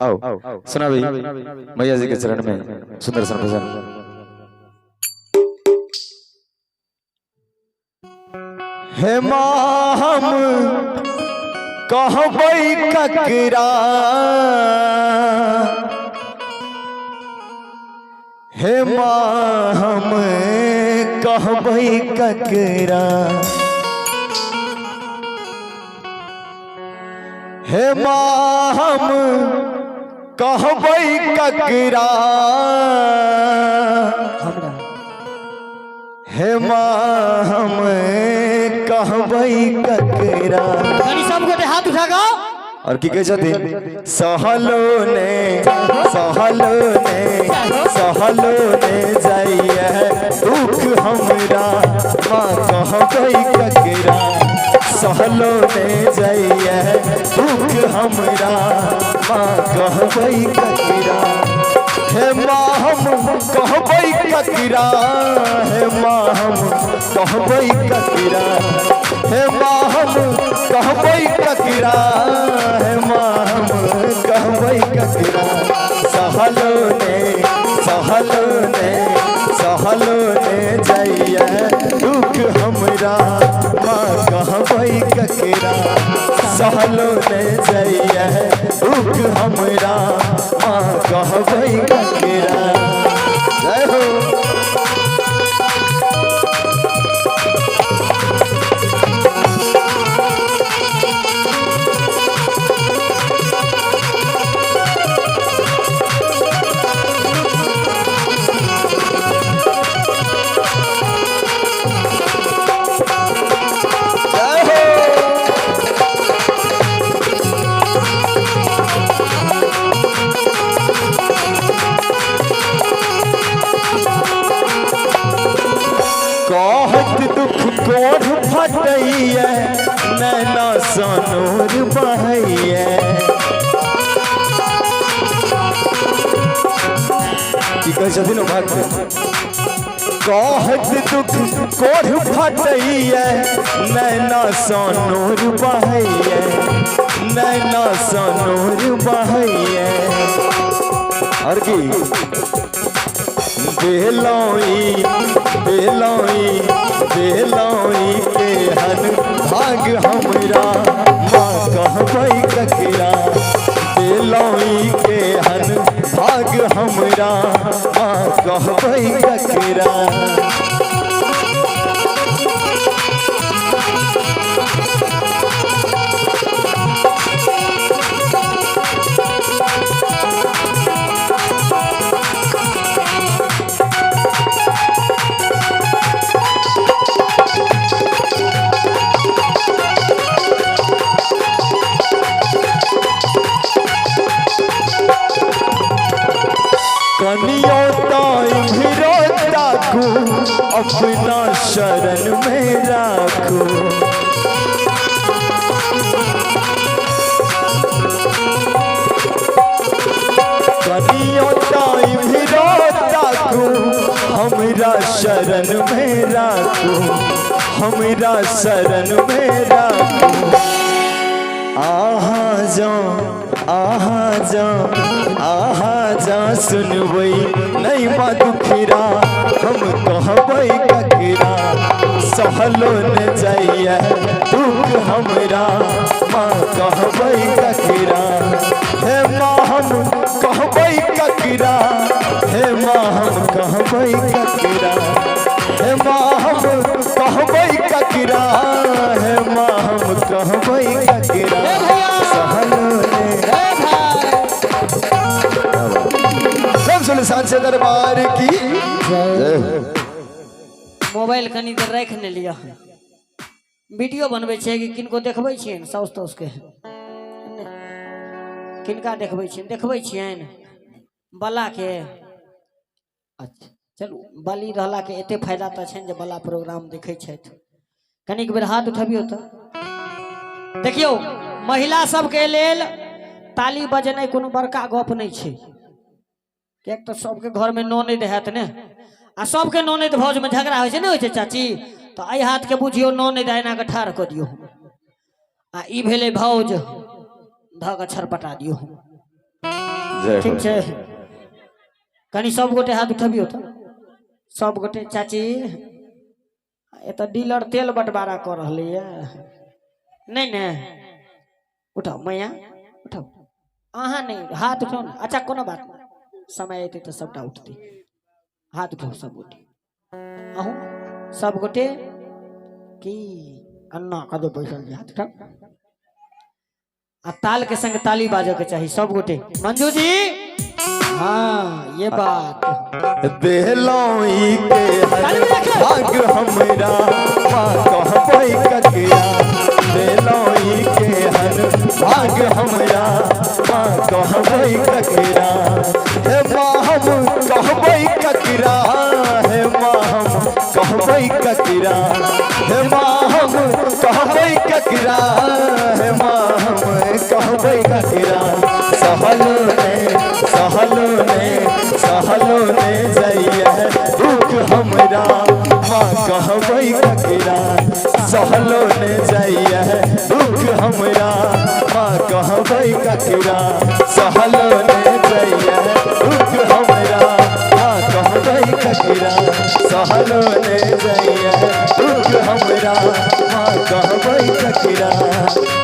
आओ सुना भी मैया जी के चरण में सुंदर सा भजन। हे माँ हम कहबै ककरा, हे माँ हम कहबै ककरा, हे माँ हम कहबै ककरा, हे माँ हम कहबै ककरा। सब गोटे हाथ उठा के और की कहै छथिन, सहलो ने सहलो ने सहलो ने जाइए दुख हमरा माँ कहबै ककरा, सहलो ने जाइए दुख हमरा माँ कहबै ककरा, हे माँ हम कहबै ककरा, हे माँ हम कहबै ककरा, हे माँ हम कहबै ककरा, हे माँ हम कहबै ककरा, सहलो ने सहलो ने सहलो ने जाइए दुख हमरा माँ कहबै ककरा, सहलो ने जाइए दुख हमरा माँ कहबै ककरा। जय हो। जय हो। कहत दुख कोढ़ फटैये नैना सनोर बहैये, की कहै छथिन ओ भक्त, कहत दुख कोढ़ फटैये नैना सनोर बहैये, नैना सनोर बहैये। और की देलौई देलौई देलौई के हन भाग हमरा माँ कहबै ककरा, देलौई के हन भाग हमरा माँ कहबै ककरा। कनियो ताइरो ताकू अपना शरण में राखू, कनियो ताइरो ताकू हमरा शरण में राखू, हमरा शरण में राखू। आहा जा आहा जा आहा जा सुनबै नहीं माँ दुखिरा हम कहबै ककरा, सहलो न जाइए दुख हमरा माँ कहबै ककरा, हे माँ हम कहबै ककरा, हे माँ हम कहबै ककरा, हे माँ हम कहबै ककरा, हे माँ हम कहबै ककरा, सहलो ने। सब सुन सांचे दरबार की जय हो। मोबाइल कनी देर राखि ने लिअ, वीडियो बनबै छियै कि किनको देखबै छियनि साउस ताउस के, किनका देखबै छियनि, देखबै छियनि बला के। अच्छा चलू, बलि रहला के एते फायदा तऽ छनि जे बला प्रोग्राम देखै छथि। कनिक बेर हाथ उठबियौ तऽ देखियौ, महिला सबके लेल ताली बजेनाइ कोनो बड़का गप नहि छै, किएक तऽ सबके घरमे ननैद हैत ने, आ सबके ननैद भौजमे झगड़ा होइ छै, नहि होइ छै चाची? तऽ एहि हाथके बुझियौ ननैद एना कऽ ठाढ़ कऽ दियौ, आ ई भेलै भौज, धऽ कऽ छरपटा दियौ। जय ठीक हो। छै, कनि सब गोटे हाथ उठबियौ तऽ, सब गोटे। चाची, एतऽ डीलर तेल बंटवारा कऽ रहलैए। नहि ने उठाउ, मैया उठाउ, अहाँ नहि हाथ उठाउ ने। अच्छा कोनो बात नहि, समय एतै तऽ सबटा उठतै। हाथ उठाउ सब गोटे, अहूँ सब गोटे की अन्ना कदो बैसल जे, हाथ उठाउ आ ताल के संग ताली बाजऽ के चाही सब गोटे। मंजू जी, हाँ ये बात। देहलौई के ताली बजा के। भाग हमरा माँ कहबै ककरा, देहलौई के हर भाग हमरा माँ कहबै ककरा, हे माँ हम कहबै ककरा, हे माँ हम कहबै ककरा, हे माँ हम कहबै ककरा, हे माँ हम कहबै ककरा। सहलो ने, सहलो ने, सहलो ने जइए दुख हमरा माँ कहबै ककरा, सहलो ने जइए दुख हमरा माँ कहबै ककरा, सहलो ने जइए दुख हमरा माँ कहबै ककरा, सहलो ने जइए दुख हमरा माँ कहबै ककरा,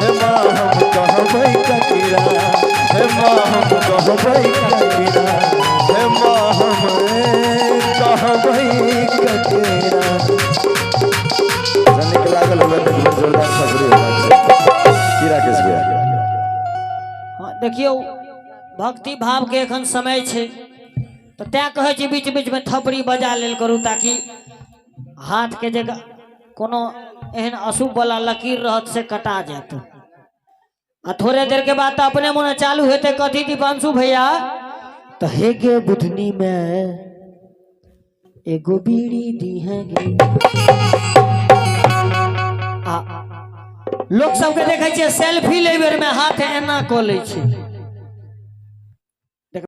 हे माँ हम कहबै ककरा, हे माँ हम कहबै ककरा, हे माँ हम कहबै ककरा। नीक लागल होगा तऽ एक बेर जोरदार थपड़ी होबाक चाही। की राकेश भैया? हाँ देखियौ, भक्ति भाव के एखन समय छै तऽ तैं कहै छी बीच बीच में थपड़ी बजा लेल करू, ताकि हाथ के जे कोनो एहन अशुभ वाला लकीर रहत से कटा जायत। आ थोड़े देर के बाद तऽ अपने मोने चालू हेतै कथी दीपांशु भैया, तऽ हे गे बुधनी में एगो बीड़ी दी है गे। आ लोक सबके देखै छियै सेल्फी लै बेर में हाथ एना कऽ लै छै।